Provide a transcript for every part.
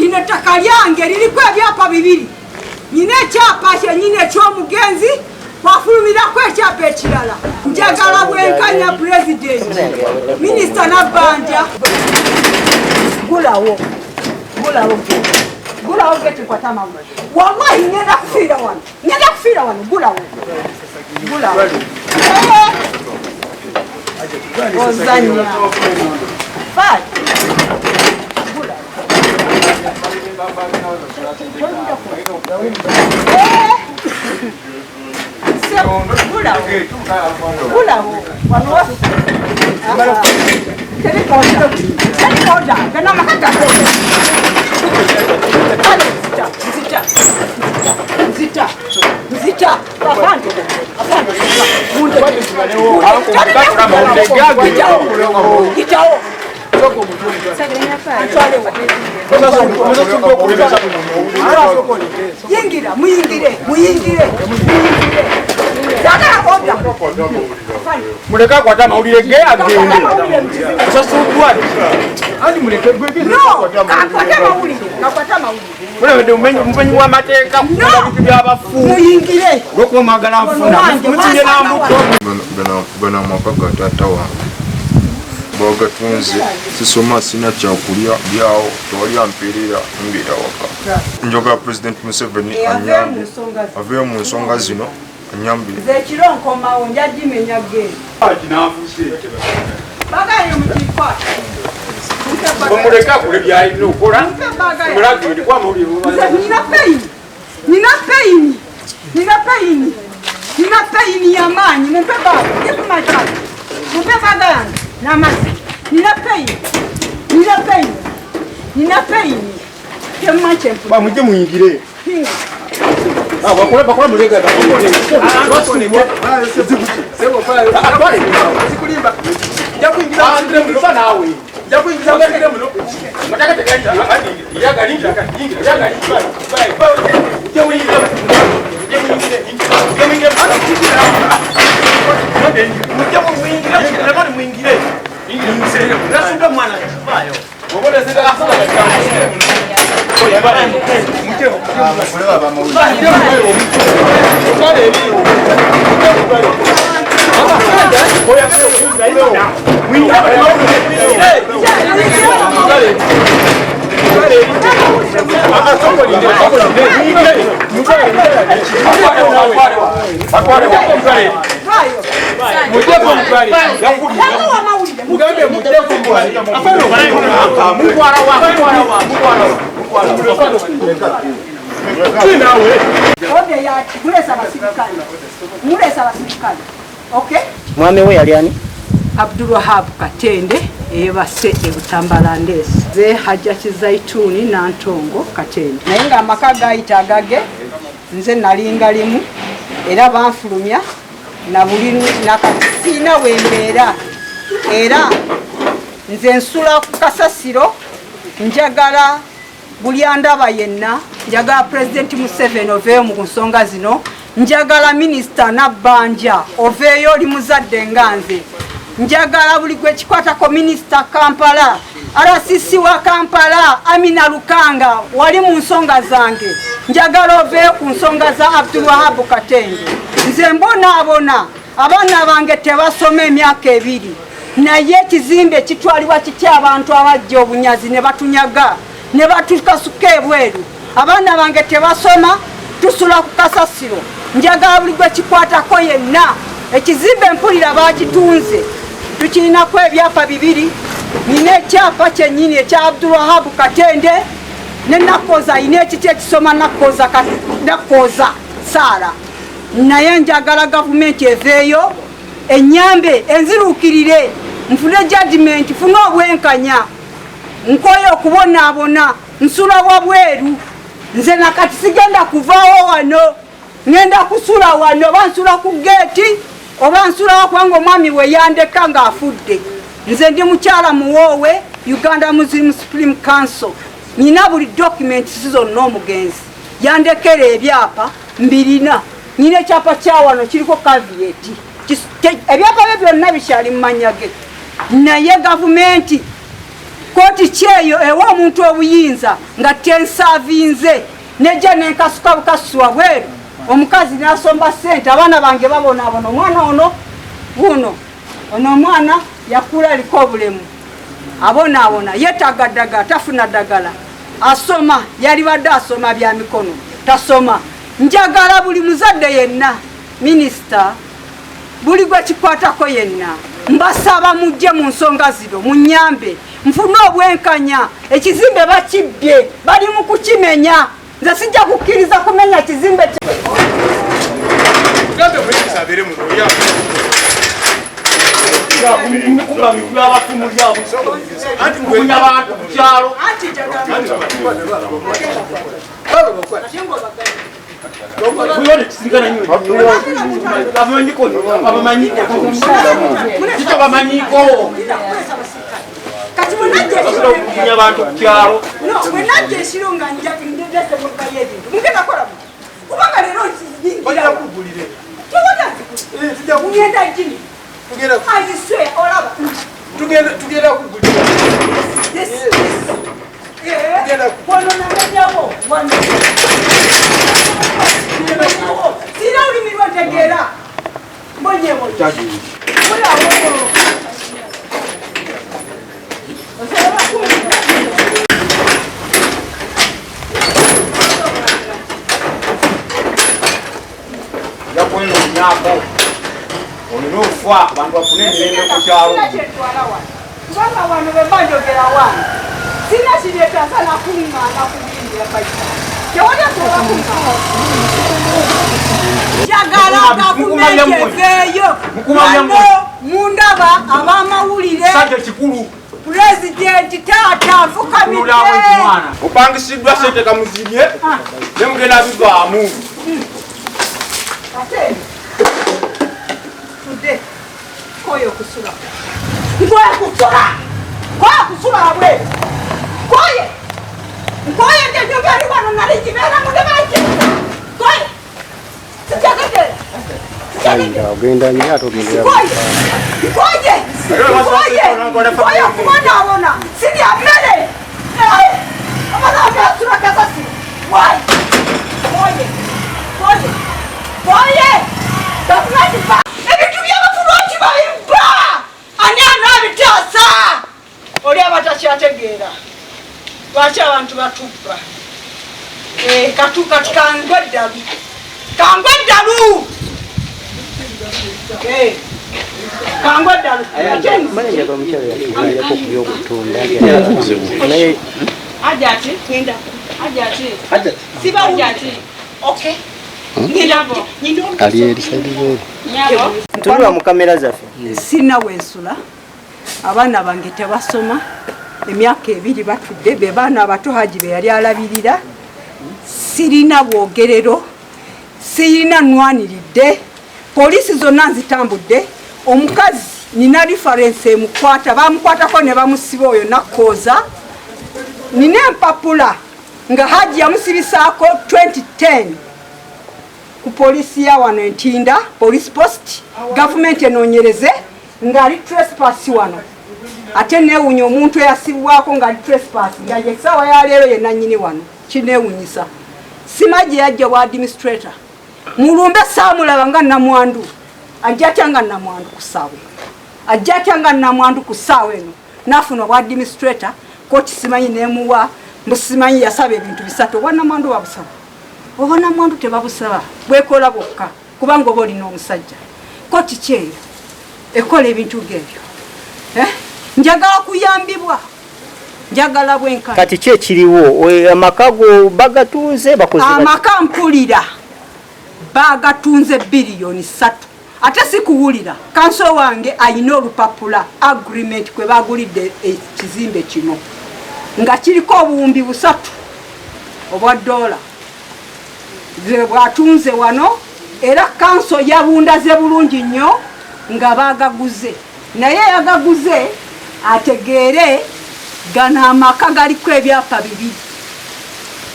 Lino ettaka lyange liriko ebyapa bibiri. Nina ekyapa kyennyini eky'omugenzi, kwafulumirako ekyapa ekirala. Njagala bwenkanya, Pulezidenti, Minisita Nabbanja. Gulawo, gulawo gate, gulawo gate, nkwata amawulire. Wallahi ngenda kufiira wano, ngenda kufiira wano. Gulawo, gulawo. Eh! Ozanya Fat. Gulawo. Eh! Gulawo, gulawo wano. Teri order, teri order. Gano amaka gaffe. Kale nzita, nzita, nzita, nzita. Afande, afande, munde. Gitawo. Antwalewa. Yingira, muyingire, muyingire, muyingire. Sagala order. Afande. Muleke akwate amawulire ge agende, osasuddwa andi muleke. No, kakwate amawulire, kakwate amawulire. Mulabedde mumenyi w'amateeka kukunda bintu by'abafu. Muyingire. Olwokuba mwagala nfuna, mutinye nambuto. Gano amaka ga taata wange, bagatunze. Sisoma, sina kyakulya, byawo tewali ampeerera, mbeera waka. Njagala President Museveni anyambe, aveeyo mu nsonga zino, anyambe. Nze ekiro nkomawo, nja gimenya gate. Bagaye mukikwata. Omuleke akole byalina okukola, mulagende kuba amawulire. Nze nina pain, nina pain, nina pain, nina pain y'amaanyi. Mumpe bag, give my bag. Mumpe bag yange n'amazzi. Nina pain, nina pain, nina pain. Temumanyi kyenfuna. Bamujje muyingire. Bakola bakola mulega. Sikulimba. Nja kuyingiza muno naawe. Nja kuyingiza mugire muno. Mataka tegali yagali yagali. Ujje muyingire, ujje muyingire, ujje muyingire, mujje muyingire, mujje muyingire. Nasuka mwana. Vaayo. Yamuwa amawulire. Mugambe mujjeko mubali. Mutwala wa, mutwala wa, mutwala wa. Ode yaki mulesa abasirikale, mulesa abasirikale. Okay. Mwami we yali ani? Abdulwahab Katende, eyebase e Butambala Ndeesi. Ze Hajjati Zaituni Nantongo Katende, naye ng'amaka gayita agage nze nalinga limu, era banfulumya na buli nakati siina wembeera, era nze nsula ku kasasiro. Njagala buli andaba yenna, njagala Pulezidenti Museveni oveeyo mu nsonga zino. Njagala Minisita Nabbanja oveeyo, oli muzadde nga nze. Njagala buli gwe kikwatako, Minisita Kampala, RCC wa Kampala Amina Lukanga, wali mu nsonga zange, njagala oveeyo ku nsonga za Abdulwahabu Katende. Nze mbonaabona, abaana bange tebasoma emyaka 2, naye ekizimbe kitwalibwa kitya? Abantu abajja obunyazi ne batunyaga ne batukasuka ebweru. Abaana bange tebasoma, tusula ku kasasiro. Njagala buli gwe kikwatako yenna, ekizimbe mpulira bakitunze, tukirinako ebyapa bibiri. Nina ekyapa kyennyini ekya Abdulwahabu Katende, ne Nakoza ayina ekiki ekisoma Nakoza, Nakoza Saara. Naye njagala gavumenti eveeyo enyambe, enziruukirire, nfune judgment, nfune obwenkanya. Nkoye okubonaabona, nsula wabweru. Nze nakati sigenda kuvaawo wano, ngenda kusula wano, oba nsula ku geeti oba nsulawo, kubanga omwami we yandeka ng'afudde. Nze ndi mukyala muwoowe, Uganda Muslim Supreme Council. Nina buli documents zonna, omugenzi yandekera ebyapa mbirina. Nina ekyapa kyawano kiriko caveat. Ebyapa bye byonna bikyali mu mannya ge, naye gavumenti Kooti kyeyo ewa omuntu obuyinza nga tensaavinze nejja nenkasuka bukasusu wabweru, omukazi nasomba sente, abaana bange babonaabona. Omwana ono wuno ono omwana yakula aliko obulemu, abonaabona, yetaaga ddagala, tafuna ddagala, asoma, yalibadde asoma bya mikono, tasoma. Njagala buli muzadde yenna, minisita, buli gwe kikwatako yenna, mbasaba mujje mu nsonga zino munyambe nfune obwenkanya. Ekizimbe bakibbye, bali mu kukimenya. Nze sijja kukkiriza kumenya kizimbe. Kati bwenajja ekiro nga ndese motoka y'ebintu, mugenda kola muti kubanga leero ngenda gini ayiswe olaba tugenda kugulira wano namenyawo wano sira olulimi lwentegeera mbonyebonye. Yakwenonyako olina okufa abantu bafune emirembe ku kyalo. Kubanga wano bwe mba njogera wano sina kiryetaasa nakuŋŋaana kuyingira bayita, tewali asobola kuŋŋaana. Njagala gavumenti eveeyo wano mundaba ab'amawulire. Pulezidenti taata nfukamidde. Opangisiddwa sente kamuzirye ne mugenda bivaamu. Ate tudde koyo okusula, nkoye kusula, koye kusula wabweru, koye nkoye nti ennyumba eri wano nali gibeeramu ne bankisa koye sijagadde. Ogenda nnyo ate ogendera. Nkoye nkoye nkoye nkoye okubonaabona, sirya mmere, abaana bange basula kasasiro. Wayi koye koye koye gavumenti ba ebintu by'abafu lwaki babibba? Ani anaabitaasa? Oli aba takyategeera lwaki abantu batubba. Katu kati kangwe eddalu, kangwe eddalu, kangwe eddalu. Manager omukyala yatubuulirako ku by'okutunda naye. Hajati, Hajati, sibawulira. Okay. Ali eri side zeeri. Tunula mu kamera zaffe. Sina wensula, abaana bange tebasoma, emyaka 2 batudde, be baana abato Haji be yali alabirira. Sirina bwogerero, sirina nwaniridde, poliisi zonna nzitambudde. Omukazi nina reference emukwata, bamukwatako ne bamusiba oyo nakooza. Nina empapula nga Haji yamusibisaako 2010 ku poliisi ya wano Entinda police post. Gavumenti enoonyereze ng'ali trespass wano. Ate neewunya omuntu eyasibwako ng'ali trespass nga ye essaawa ya leero ye nannyini wano, kineewunyisa. Simanyi gye yajja bwa administrator mulumbe, saamulaba nga namwandu. Ajja atya nga namwandu ku ssaawa eno? Ajja atya nga namwandu ku ssaawa eno n'afuna obwa administrator? Kooti simanyi nemuwa mbu simanyi yasaba ebintu bisatu. Obwanamwandu babusaba? Obwanamwandu tebabusaba, bwekola bwokka kubanga oba olina omusajja. Kooti kyeyo ekola ebintu ng'ebyo? Njagala kuyambibwa, njagala bwenkanya. Kati ki ekiriwo? Amaka go bagatunze, bakoze batya? Amaka mpulira bagatunze biliyoni 3, ate si kuwulira. Kanso wange ayina olupapula agreement kwe bagulidde ekizimbe kino nga kiriko obuwumbi 3 obwa dola ze bwatunze wano, era kanso yabundaze bulungi nnyo nga bagaguze. Naye yagaguze ategeere gano amaka galiko ebyapa bibiri,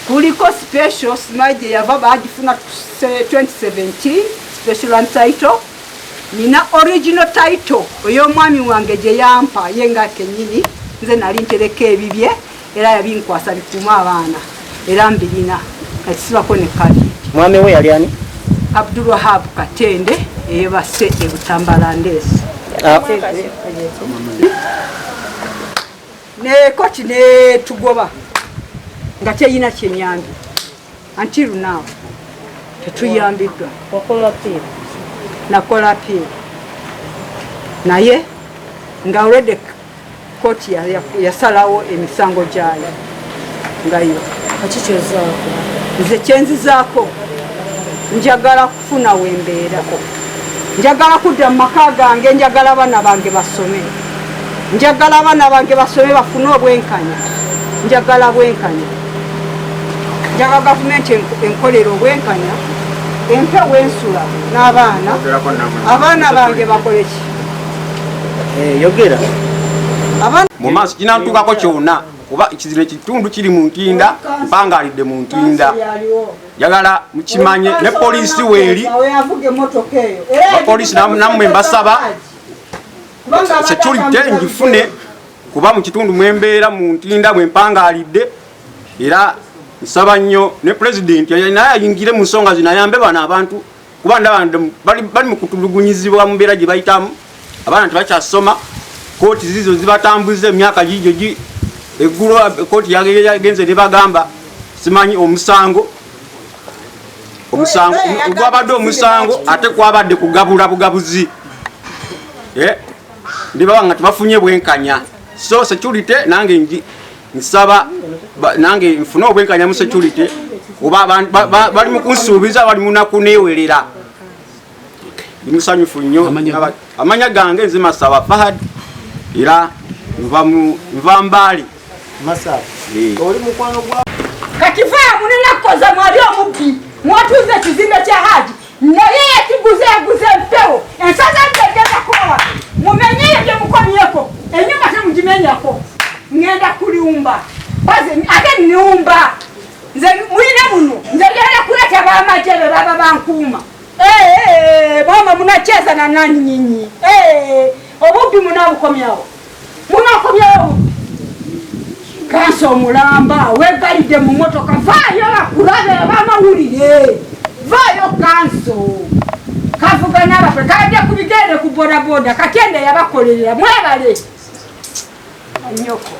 kuliko special, simanyi gye yava, bagifuna 2017 special land title. Nina original title ey'omwami wange gye yampa ye nga kennyini. Nze nali ntereka ebibye era yabinkwasa bikuuma abaana era mbirina nakisibako ne kadi. Mwami we yali ani? Abdulwahab Katende eyebase e Butambala Ndeesi. Ne koti ne tugoba nga teyina kyenyambi until now tetuyambiddwa. Nakola appeal naye nga already kooti yasalawo emisango gyayo nga yo. Nze kyenzizaako njagala kufuna wembeerako, njagala kudda mu maka gange, njagala abaana bange basome, njagala abaana bange basome bafune obwenkanya, njagala bwenkanya, njagala gavumenti enkolera obwenkanya, empe wensula n'abaana, abaana bange bakole ki? Yogera mu maaso kinantuukako kyonna kuba kizino ekitundu kiri mu Ntinda, mpangalidde mu Ntinda, njagala mukimanye ne poliisi weeri, abapoliisi nammwe mbasaba security ngifune kuba mu kitundu mwembeera mu Ntinda mwe mpangalidde, era nsaba nnyo ne pulezidenti naye ayingire mu nsonga zino ayambe bano abantu kuba ndaba bali mu kutulugunyizibwa mu mbeera gye bayitamu, abaana tebakyasoma, kooti zizo zibatambuza emyaka gigyo eggulo kooti yagenze ne bagamba simanyi omusango gwabadde omusango ate kwabadde kugabula bugabuzi, ndibaba nga tebafunye bwenkanya. So security nange nsaba nange nfune obwenkanya mu security kuba bali mu kunsuubiza, bali munakuneewerera. Ndi musanyufu nnyo. Amanya gange nze Masaba Fahad era nva Mbale. Oli mukwano gwa kati vaa munena kukoza mwali omubbi mwatuze ekizimbe kya Haji naye yakiguze yaguze empewo ensaza ntegeza kubawa mumenyeyo bye mukomyeko ennyumba temugimenyako ngenda kuliumba baze ate niumba nze mwine muno nze ngenda kuleta bamagye be baba bankuuma. Mama munacheza na nani nyinyi? Obubbi munabukomyawo, munakomyawo obubbi. Kanso omulamba wegalidde mu motoka, vaayo bakulabe abamawulire, vaayo kanso kavuga n'abafe kajja ku bigere ku bodaboda Katende yabakolerera mwebale anyoko.